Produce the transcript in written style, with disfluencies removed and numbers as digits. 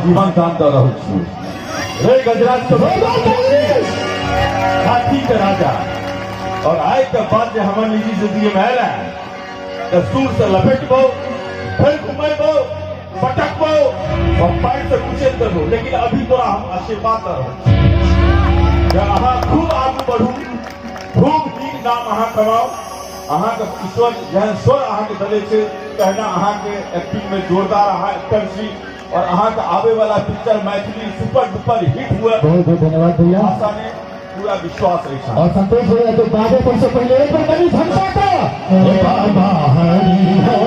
जीवन दान दऽ रहल छी। रे गजराज के हाथी के राजा, और आइ के बाद जे हमर निजी जिंदगी में आयल है तऽ सूर से लपेटबो, फिर घुमेबो, पटकबो और पैर से कुचल देबो, लेकिन अभी तोरा हम आशीर्वाद दऽ रहल छी जे अहाँ खूब आगू बढ़ू, खूब नीक नाम अहाँ कमाउ। अहाँके ईश्वर जेहन स्वर अहाँके देने छै तहिना अहाँके एक्टिंग में जोरदार अहाँ एक्टर छी और अहाँके आबे वाला पिक्चर मैथिली सुपर डुपर हिट हुए। बहुत बहुत धन्यवाद भैया। आशा ने पूरा विश्वास अछि। और संतोष भैया तो बाबे पर से पहले एक बार कनी झमका का बाबा हरि हर।